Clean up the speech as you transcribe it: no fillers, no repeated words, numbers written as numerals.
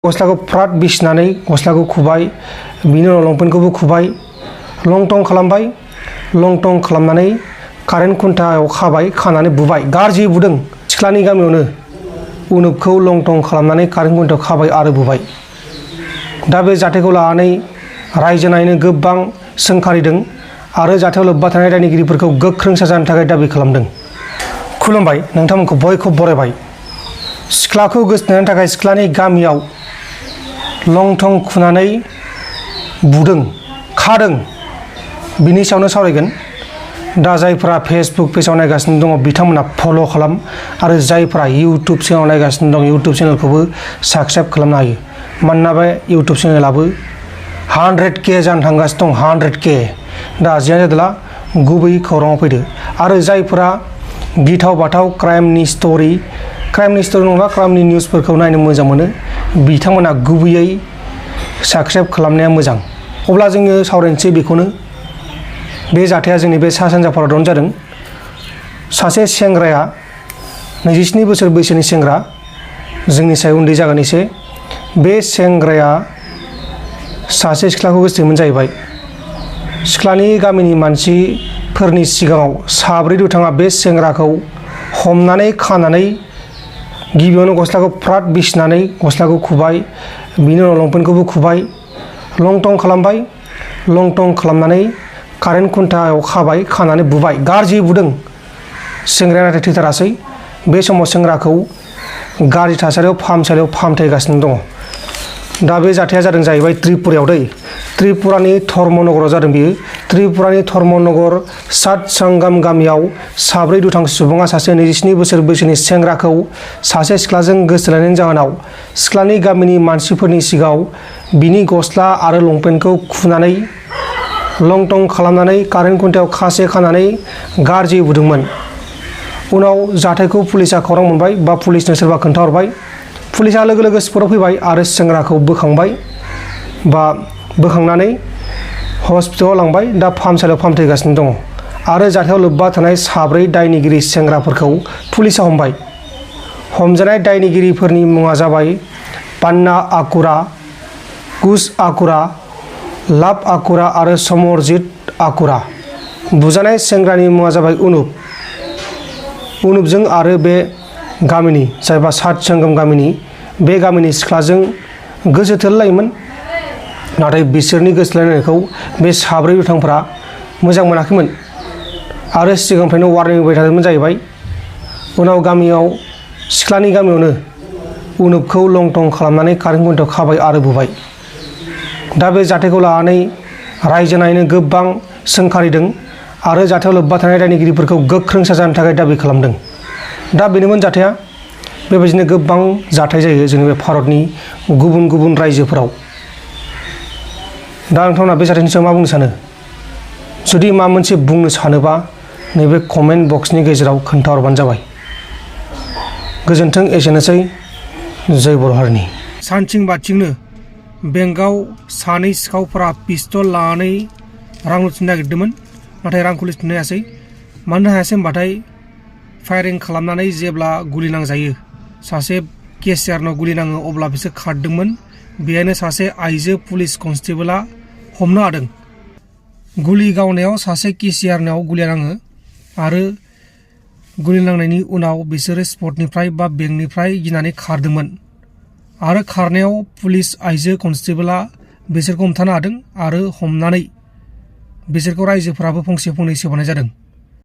गस्लाखौ फ्राद बिसिनानै गस्लाखौ खुबाय, बिनि उनाव लंपेन्टखौबो खुबाय, लं टं खालामबाय, लं टं खालामनानै कारेन्ट खुन्थायाव खाबाय, खानानै बुबाय, गाज्रि बुदों सिख्लानि गामियावनो। उनुपखौ लं टं खालामनानै कारेन्ट खुन्थायाव खाबाय आरो बुबाय। दा बे जाथायखौ लानानै रायजो नायनो गोबां सोंखारिदों आरो जाथायाव लोब्बा थानाय दायनिगिरिफोरखौ गोख्रों साजा होनो थाखाय दाबि खालामदों। खुलुमबाय, नोंथांमोनखौ बयखौबो बरायबाय। सिख्लाखौ गोसोथोनायनि थाखाय सिख्लानि गामियाव लं टं खुनानै बुदों, खादों, बिनि सायावनो सावरायगोन। दा जायफोरा फेसबुक पेजाव नायगासिनो दङ बिथांमोना फल' खालाम आरो जायफोरा इउटुब चेनेलाव नायगासिनो दं इउटुब चेनेलखौबो साबस्क्राइब खालामनो हायो। मानोना बे इउटुब चेनेलाबो 100K जानो थांगासिनो दं, 100K। दा जियानो जादोला गुबै खौराङाव फैदो। आरो जायफोरा गिथाव बाथाव क्राइमनि स्ट'रि नङा क्राइमनि निउसफोरखौ नायनो मोजां मोनो बिथांमोना गुबैयै साबस्क्राइब खालामनाया मोजां। अब्ला जोङो सावरायनोसै बेखौनो। बे जाथाया जोंनि बे सा सानजा भारतावनो जादों। सासे सेंग्राया 27 बोसोर बैसोनि सेंग्रा, जोंनि सायाव उन्दै जागोन एसे। बे सेंग्राया सासे सिख्लाखौ गोसोथोयोमोन जाहैबाय। सिख्लानि गामिनि मानसिफोरनि सिगाङाव साब्रै दुथाङा बे सेंग्राखौ हमनानै खानानै गिबियावनो गस्लाखौ फ्राद बिसिनानै गस्लाखौ खुबाय, बिनि उनाव लंपेन्टखौबो खुबाय, लं टं खालामबाय, लं टं खालामनानै कारेन्ट खुन्थायाव खाबाय, खानानै बुबाय, गाज्रि बुदों। सेंग्राया नाथाय थैथारासै। बे समाव सेंग्राखौ गाज्रि थासारियाव फाहामसालियाव फाहामथाय होगासिनो दङ। दा बे जाथाया जादों जाहैबाय त्रिपुरायाव दै। त्रिपुरानि धर्मनगराव जादों बियो। त्रिपुरानि धर्मनगर सातसांगाम गामियाव साब्रै दुथां सुबुङा सासे 27 बोसोर बैसोनि सेंग्राखौ सासे सिख्लाजों गोसोथोलायनायनि जाहोनाव सिख्लानि गामिनि मानसिफोरनि सिगाङाव बिनि गस्ला आरो लंपेन्टखौ खुनानै लं टं खालामनानै कारेन्ट खुन्थायाव खासे खानानै गाज्रि बुदोंमोन। उनाव जाथायखौ पुलिसा खौरां मोनबाय बा पुलिसनो सोरबा खोन्थाहरबाय। पुलिसा लोगो लोगो स्पटआव फैबाय आरो सेंग्राखौ बोखांबाय बा बोखांनानै हस्पिटालाव लांबाय। दा फाहामसालियाव फाहामथाय होगासिनो दङ। आरो जाथायाव लोब्बा थानाय साब्रै दायनिगिरि सेंग्राफोरखौ पुलिसा हमबाय। हमजानाय दायनिगिरिफोरनि मुङा जाबाय पान्ना आकुरा, कुश आकुरा, लाभ आकुरा आरो समरजित आकुरा। बुजानाय सेंग्रानि मुङा जाबाय उनुप। उनुपजों आरो बे गामिनि जायबा सातसांगाम गामिनि बे गामिनि सिख्लाजों गोसोथोलायोमोन। नाथाय बिसोरनि गोसोथोलायनायखौ बे साब्रै दुथांफोरा मोजां मोनाखैमोन आरो सिगांनिफ्रायनो वार्निं होबाय थादोंमोन जाहैबाय। उनाव गामियाव सिख्लानि गामियावनो उनुपखौ लं टं खालामनानै कारेन्ट खुन्थायाव खाबाय आरो बुबाय। दा बे जाथायखौ लानानै रायजो नायनो गोबां सोंखारिदों आरो जाथायाव लोब्बा थानाय दायनिगिरिफोरखौ गोख्रों साजा होनो थाखाय दाबि खालामदों। दा बेनोमोन जाथाया। बेबायदिनो गोबां जाथाय जायो जोंनि बे भारतनि गुबुन गुबुन रायजोफोराव। दा नोंथांमोना बे जाथायनि सायाव मा बुंनो सानो? जुदि मा मोनसे बुंनो सानोबा नैबे कमेन्ट बक्सनि गेजेराव खोन्थाहरबानो जाबाय। गोजोन्थों, एसेनोसै। जय बर' हारिनि। सानथिं बाथिंनो बेंकआव सानै सिखावफोरा पिस्तल लानानै रां लुथिनो नागिरदोंमोन, नाथाय रांखौ लुथिनो हायासै। मानो हायासै होनबाथाय फायारिं खालामनानै जेब्ला गुलि नांजायो, सासे केसियारनाव गुलि नाङो अब्ला बिसोर खारदोंमोन। बेहायनो सासे आइजो पुलिस कनस्टेबोला हमनो हादों। गुलि गावनायाव सासे केसियारनाव गुलिया नाङो आरो गुलि नांनायनि उनाव बिसोरो स्पटनिफ्राय बा बेंकनिफ्राय गिनानै खारदोंमोन आरो खारनायाव पुलिस आइजो कनस्टेबोला बिसोरखौ हमथानो हादों आरो हमनानै बिसोरखौ रायजोफोराबो फंसे फंनै सोबानाय जादों।